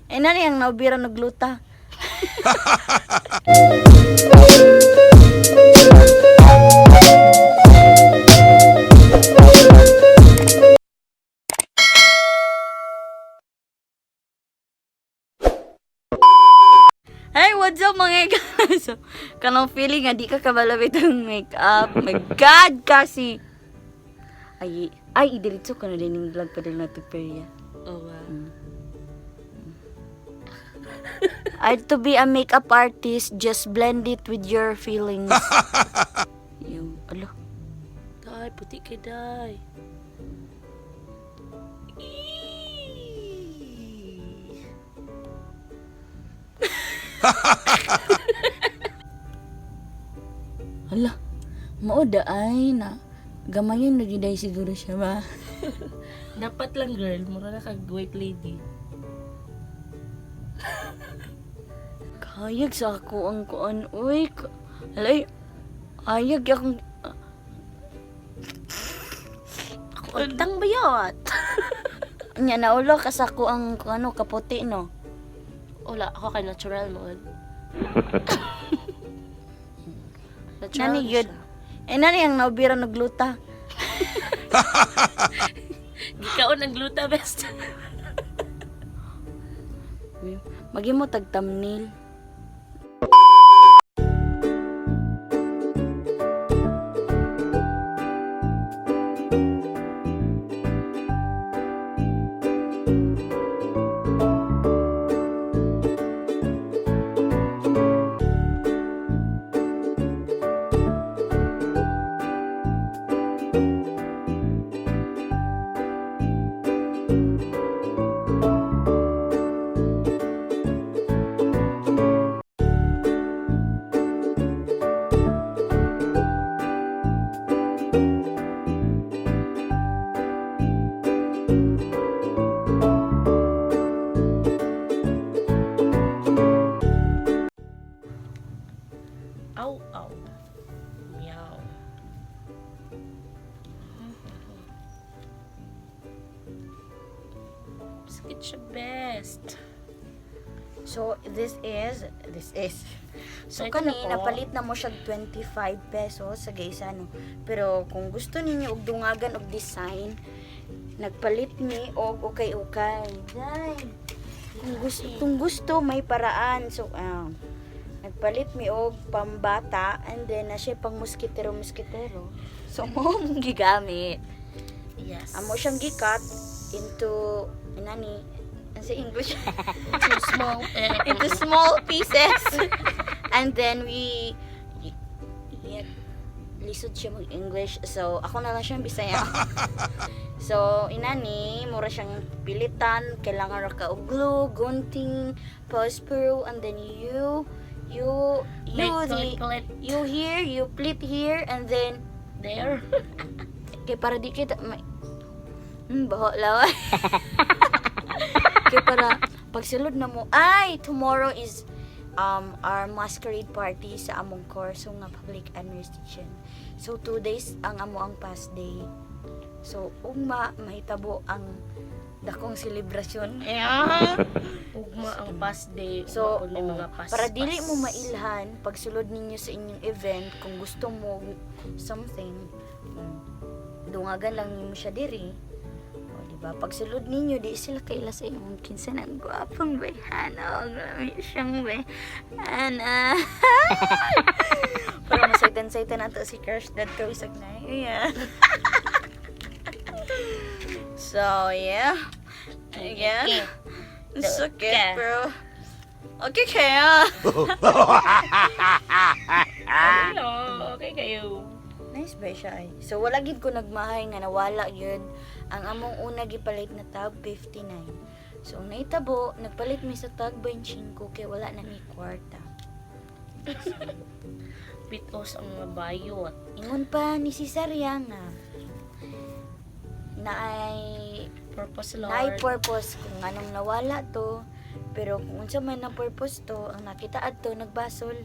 Eh, nani ang naubira nagluta. Hey, what's up, mga guys? So, kanang feeling nga di ka kabalabit ang makeup. My God, kasi. Ay, ay, idiretso ko na din yung vlog pa din na to, Peria. Oh, wow. Ay, to be a makeup artist, just blend it with your feelings. Yung, alo. Day, puti kay day. Hala, mao ay na. Gamayon lagi day siguro siya ba? Dapat lang, girl, mura na kag white lady. Kayag sa ako ang kuan. Uy, alay, ayag akong. Ako ang bayot. Nya naulo ka sa ako ang kung ano kaputi, no. Wala, ako kay natural mo. Natural Nani na yun. siya. Eh nani ang naubira nagluta. Gikaon ang gluta best. Magimo tag thumbnail. Aw, aw. Meow. Sakit siya best. So this is So So, ito na kani po. napalit na mo siya 25 pesos sa gaysa, no. Pero kung gusto ninyo og dungagan og design, nagpalit mi og ukay-ukay. Day. Kung gusto may paraan. So nagpalit mi og pambata and then na siya pang moskitero moskitero. So mo mong gigamit. Yes. Amo siyang gikat into inani sa English Too small. Eh, into small pieces. And then we, yeah, lisod siya mag-English. So, ako na lang siyang Bisaya. So, inani, mura siyang pilitan. Kailangan ra ka og glue, gunting, pospero, and then you, Make the, pleat. you here, you pleat here, and then, There. kay para di kita, may, baho lawa. Kay para pagsulod na mo, ay, tomorrow is our masquerade party sa among course nga public administration. So 2 days ang amo ang pass day. So ugma mahitabo ang dakong selebrasyon. Yeah. Ugma ang pass day. So, Ugma po may mga pass, para dili pass. mo mailhan pagsulod ninyo sa inyong event, kung gusto mo something, dungagan lang nimo siya diri. O, di ba? Pagsulod ninyo, di sila kaila sa inyong kinsa nang gwapong bayhana. O, grabe siyang bayhana. Para masaytan-saytan nato si Crush Dad ko isag na. Yeah. So, yeah. Again. It's okay, bro. Okay, kaya. Hello. Okay kayo. Nice ba siya ay? So wala gid ko nagmahay nga nawala yun. Ang among una gipalit na tag 59. So ang naitabo, nagpalit mi sa tag 25 kay wala na mi kwarta. Pitos ang mga bayot. Ingon pa ni si Saria nga na ay Purpose, Lord. naay purpose kung anong nawala to, pero kung unsa man ang purpose to, ang nakita adto nagbasol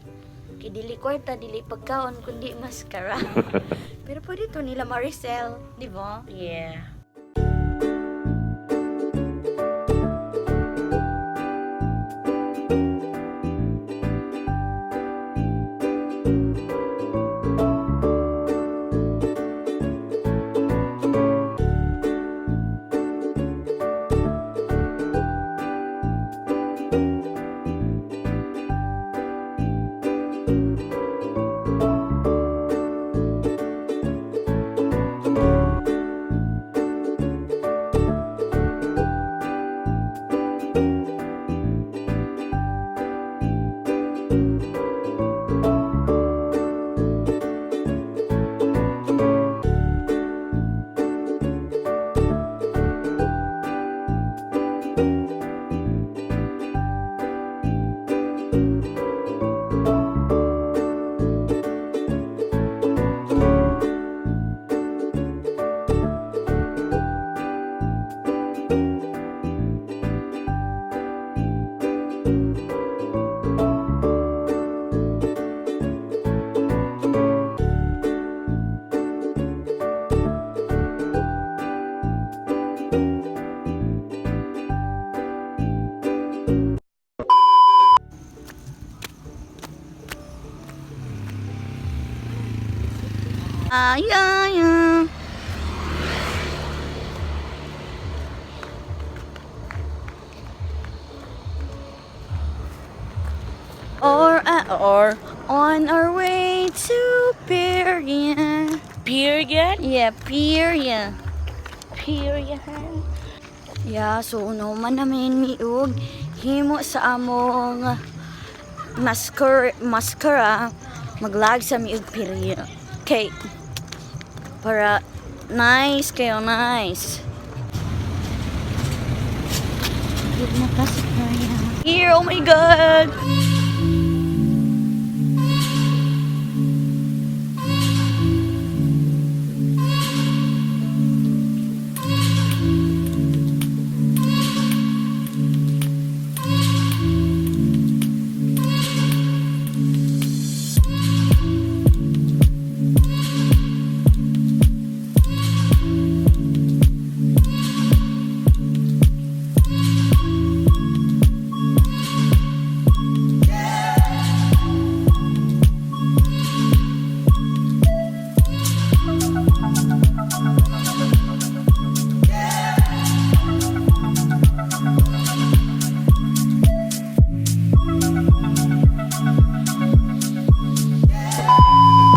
kay dili kwarta, dili pagkaon, kundi mascara. Pero pwede to nila Maricel, di ba? Yeah. Yeah. Or on our way to Piria. Period? Yeah, Piria. Period. Yeah, so no man namin miug himo sa among mascara maglag sa miug Piria. Okay. Para nice kayo, nice. Good na ka sa Piria. Here, oh my God!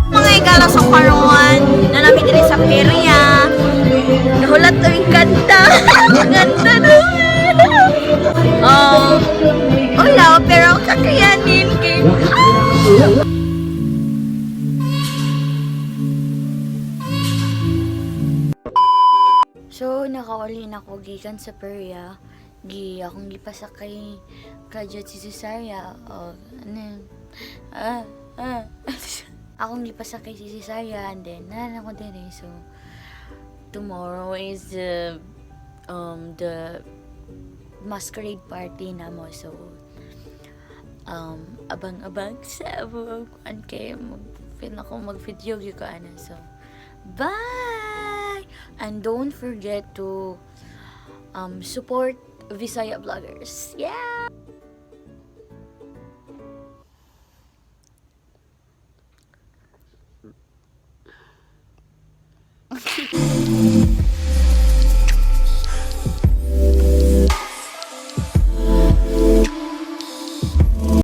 Mga igala, sa karon na namin diri sa perya. Nahulat to yung kanta. Ganda namin. Wala, pero kakayanin kay. So, nakauli na ko gikan sa perya. Gi akong gipasakay kadyot si Cesaria. O, ano yun? Ah, ah. Akong gipasakay si Cesaria and then nalan ako din eh. So, tomorrow is the masquerade party na mo. So, abang-abang sa abang kuan kay mag feel ako mag-video gyud ko ana. So, bye! And don't forget to support Visaya vloggers. Yeah!